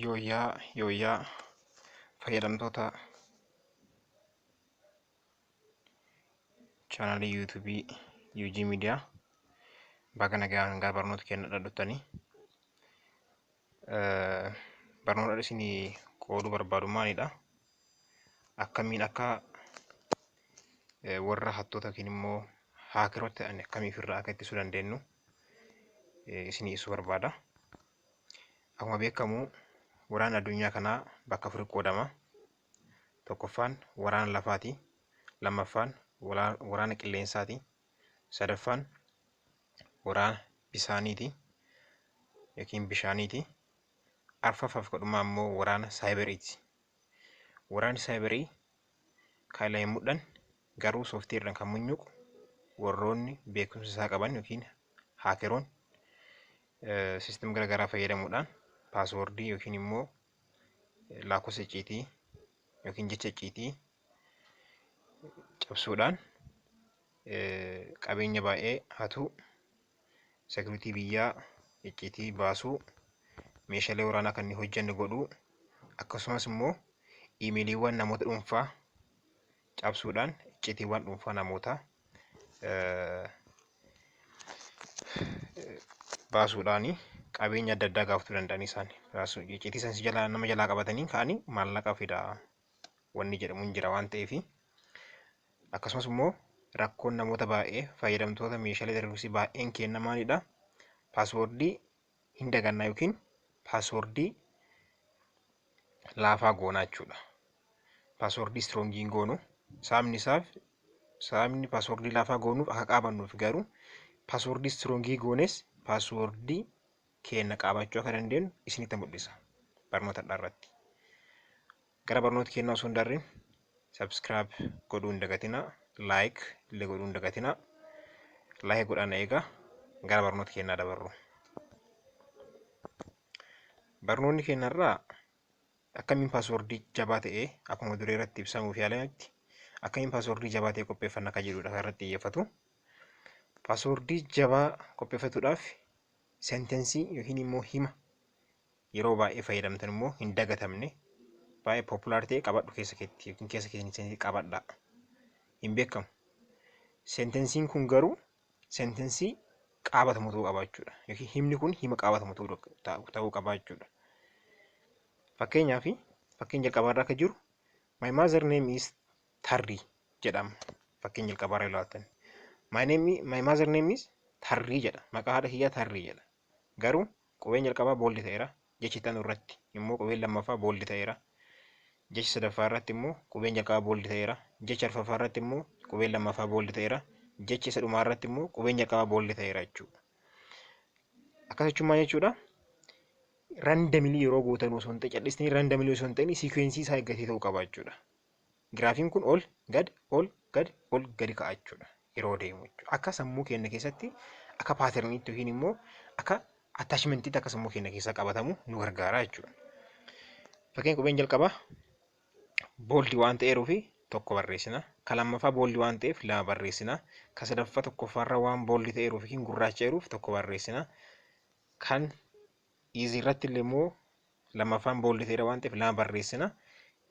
Yooyyaa yooyyaa fayyadamtoota chaanaalii yuutuubii UG Media, baga nagaan gara barnoota keenya dhadhuttanii. Barnoota isinii qooduu barbaadu maalidha? Akkamiin akka warra hattoota yookiin immoo haakeroota ta'an akkamii ofirraa akka ittisuu dandeenyu isinii ibsuu barbaada. Akkuma beekamu, waraanni addunyaa kanaa bakka afuritti qoodama. Tokkoffaan waraana lafaati. Lammaffaan waraana qilleensaati. Sadaffaan waraana bisaaniiti yookiin bishaaniiti. Arfaffaaf kadhumaa immoo waraana saayiberiiti. Waraanni saayiberii kan hin mul'anne garuu sooftiweeriidhaan kan munyuuqu, warroonni beekumsa isaa qaban yookiin haakeroon system gara garaa fayyadamuudhaan paaswoordii yookiin immoo lakkoofsa icciitii yookiin jecha icciitii cabsuudhaan qabeenya baay'ee hatuu, security biyyaa icciitii baasuu, meeshaalee waraanaa kan inni hojjenne godhuu, akkasumas immoo iimeeliiwwan namoota dhuunfaa cabsuudhaan icciitiiwwan dhuunfaa namootaa baasuudhaan qabeenya adda addaa gaafachuu danda'an isaan. Icciitii isaan jalaa nama jalaa qabatanii ka'anii maallaqa fidaa wanni jedhamu hin jira waan ta'eef. Akkasumas immoo rakkoon namoota baay'ee, fayyadamtoota meeshaalee elektirooniksii baay'een kenna maalidha? Paaswoordii hin dagannaa yookiin paaswoordii laafaa goonaa jechuudha. Paaswoordii strong hin goonu. Sababni isaaf, sababni paaswoordii laafaa goonuuf akka qaabannuuf, garuu paaswoordii strong goones paaswoordii keenya qaabachuu akka dandeenyu isinitti mul'isa barnoota irratti. Gara barnoota keenyaa osoo hin darrin, subscribe godhuu hin dagatinaa, like illee godhuu hin dagatinaa. Like godhaan eegaa gara barnoota keenyaa dabarru. Barnoonni keenya irraa akkamiin paaswoordii jabaa ta'e, akkuma duree irratti ibsamuuf yaalametti, akkamiin paaswoordii jabaa ta'e qopheeffanna akka jedhudha kan irratti xiyyeeffatu. Paaswoordii jabaa qopheeffatuudhaaf sentence yookiin immoo hima yeroo baay'ee fayyadamtan immoo hin dagatamne, baay'ee popular ta'e qabadhu keessa keetti yookiin keessa keessatti qabadhaa. Hin beekamu. Sentenceiin kun garuu sentence qaabatamu ta'uu qaba jechuudha. Yookiin himni kun hima qaabatamu ta'uu qaba jechuudha. Fakkeenyaaf, fakkeenya jalqabaarra akka jiru, "My mother name is Tarrii" jedhama. Fakkeenya jalqabaarra ilaaltan. My mother name is Tarrii" jedha. Maqaa haadha kiyyaa Tarrii jedha. Garuu qubeen jalqabaa bold ta'eera. Jechi itti aanu irratti immoo qubeen lammaffaa bold ta'eera. Jechi sadaffaa irratti immoo qubeen jalqabaa bold ta'eera. Jecha arfaffaa irratti immoo qubeen lammaffaa bold ta'eera. Jechi isa dhumaa irratti immoo qubeen jalqabaa bold ta'eera jechuudha. Akkas jechuun maal jechuudha? Randomly yeroo gootan osoo hin ta'in, cal'istanii randomly osoo hin ta'in, sequence isaa eeggatee ta'uu qaba jechuudha. Giraafiin kun ol gad, ol gad, ol gadi ka'a jechuudha yeroo deemu jechuudha. Akka sammuu keenya keessatti akka patterniitti yookiin immoo akka attachmentiitti akka sammuu keenya keessaa qabatamu nu gargaara jechuudha. Fakkeenya, qubeen jalqabaa bold waan ta'eeruu fi tokko barreessina. Ka lammaffaa bold waan ta'eef lama barreessina. Ka sadaffaa tokkoffaarra waan bold ta'eeruuf yookiin gurraacha tokko barreessina. Kan is irratti illee immoo lammaffaan bold ta'eera waan ta'eef lama barreessina.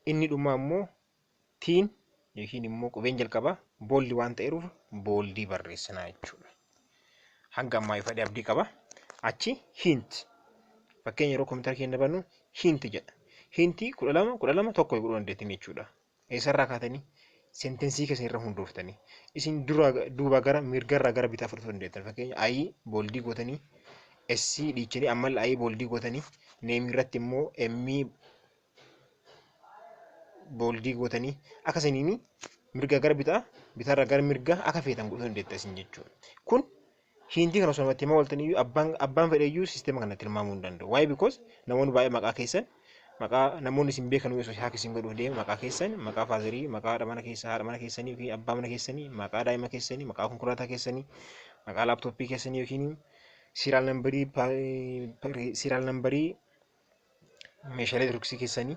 Inni dhumaa immoo T'n yookiin immoo qubeen jalqabaa bold waan ta'eeruuf bold barreessina jechuudha. Hanga ammaa ifadhee abdii qaba. Achi hint, fakkeenya yeroo kompiitara keenya bannu hint jedha. Hint 12 12 1 godhuu dandeettiin jechuudha. Eessarraa kaatanii? Sentence keessan irra hundooftanii. Isin dura duuba gara mirgarraa gara bitaa fudhachuu dandeettan. Fakkeenya, I bold gootanii, S dhiichanii, ammallee I bold gootanii, name irratti immoo M bold gootanii, akka isiniin mirga gara bitaa, bitaarraa gara mirgaa akka feetan godhuu dandeetta isin jechuudha. Kun hint kana osoo namatti himaa ooltanii iyyuu abbaan fedhe iyyuu sisteema kana tilmaamuu hin danda'u. Why? Because namoonni baay'ee maqaa keessan, maqaa namoonni isin beekan osoo hack isin godhuuf deema, maqaa keessan, maqaa father, maqaa haadha mana keessaa, haadha mana keessanii yookiin abbaa mana keessanii, maqaa daa'ima keessanii, maqaa konkolaataa keessanii, maqaa laaptooppii keessanii yookiin serial number meeshaalee elektirooniksii keessanii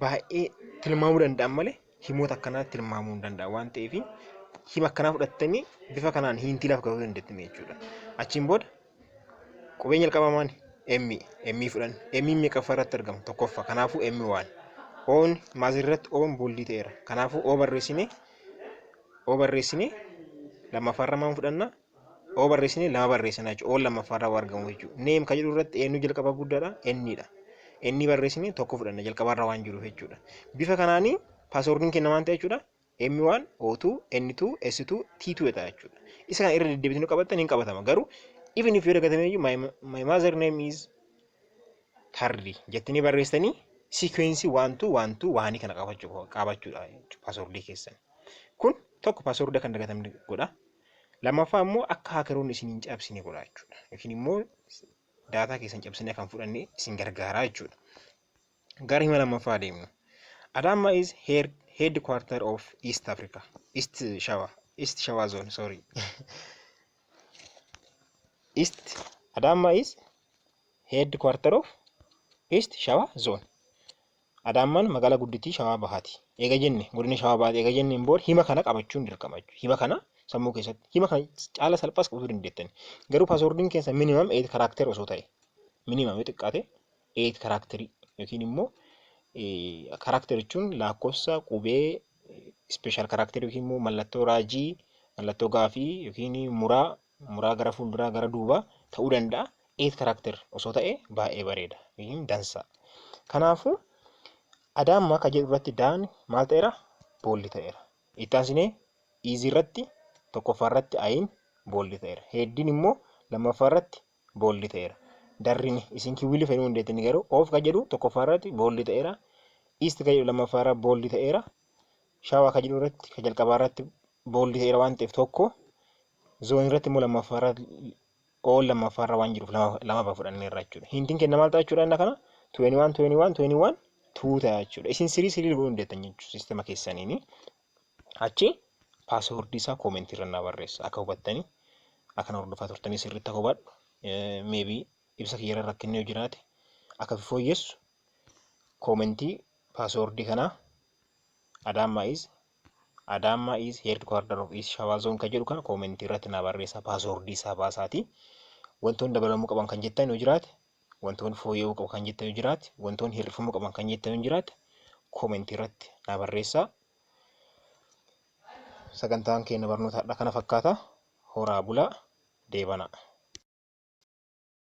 baay'ee tilmaamuu danda'an malee himoota akkanaa tilmaamuu hin danda'an waan ta'eef, hima akkanaa fudhattanii bifa kanaan hint lafa gahuu dandeettan jechuudha. Achiin booda qubeen jalqabaa maali? M M fudhan. M meeqaffaa irratti argama? Tokkoffaa. Kanaafuu M one. Oon mother irratti Oon bold ta'eera. Kanaafuu O barreessine, O barreessine lammaffaarra maal fudhanna? O barreessine lama barreessina jechuudha. Oon lammaffaarra waan argamu jechuudha. Name kan jedhu irratti eenyu jalqaba guddaadha? N dha. N barreessine tokko fudhanna, jalqabarra waan jiruuf jechuudha. Bifa kanaanii passwordiin keenya maal ta'e jechuudha? M1, O2, N2, S2, T2 ta'a jechuudha. Isa kana irra deddeebitanii qabattan hin qabatama. Garuu even if yoo dagatame iyyuu "My mother name is Tarri" jettanii barreessitanii sequence 1 2 1 2 1 kana qabachuudha passwordii keessan. Kun tokko passwordii kan dagatamne godha. Lammaffaa immoo akka hackeroonni isin hin cabsine godha jechuudha. Yookiin immoo data keessan cabsine kan fudhanne isin gargaara jechuudha. Gara hima lammaffaa adeemnu. Adama is headquarter of East Africa. East Shawa. East Shawa zone, sorry. East Adama is headquarter of East Shawa zone. Adaamaan magaalaa guddittii Shawaa Bahaati. Eega jenne, godina Shawaa Bahaati eega jenneen booda hima kana qabachuun dirqama jechuudha. Hima kana sammuu keessatti, hima kana caala salphaas qabachuu dandeettan. Garuu passwordiin keessa minimum 8 character osoo ta'e, minimum yoo xiqqaate 8 characterii yookiin immoo character jechuun lakkoofsa, qubee, special character yookiin immoo mallattoo raajii, mallattoo gaafii yookiin muraa, muraa gara fuulduraa, gara duubaa ta'uu danda'a. 8 character osoo ta'e baay'ee bareeda yookiin dansa. Kanaafuu Adaammaa kan jedhu irratti daan maal ta'eera? Bold ta'eera. Itti aansinee is irratti tokkoffaa irratti I'n bold ta'eera. Headiin immoo lammaffaa irratti bold ta'eera. Darrini isin kiwwilii fayyadamuu dandeettanii, garuu of kan jedhu tokkoffaa irratti bold ta'eera. East kan jedhu lammaffaa irratti bold ta'eera. Shawaa kan jedhu irratti kan jalqabaa irratti bold ta'eera waan ta'eef tokko, zone irratti immoo lammaffaa irratti O'n lammaffaa irra waan jiruuf lama fudhanneerra jechuudha. Hintiin kenna maal ta'a jechuudha inni kana? 21 21 21 2 ta'a jechuudha. Isin sirii sirii godhuu dandeettan jechuudha systema keessaniini. Achi passwordii isaa commentii irra naa barreessa, akka hubattanii akkana hordofaa turtanii sirriitti akka hubadhu, maybe ibsa kiyyarra rakkinni yoo jiraate akka fooyyessu commentii passwordii kanaa Adaamaa is headquarter of East Shawaa zone kan jedhu kana commentii irratti naa barreessa, passwordii isaa baasaati. Wantoonni dabalamuu qaban kan jettan yoo jiraate, wantoonni fooyya'uu qabu kan jettan yoo jiraate, wantoonni hir'ifamuu qaban kan jettan yoo jiraate commentii irratti naa barreessaa. Sagantaan keenya barnoota kana fakkaata. Horaa bulaa, deebanaa.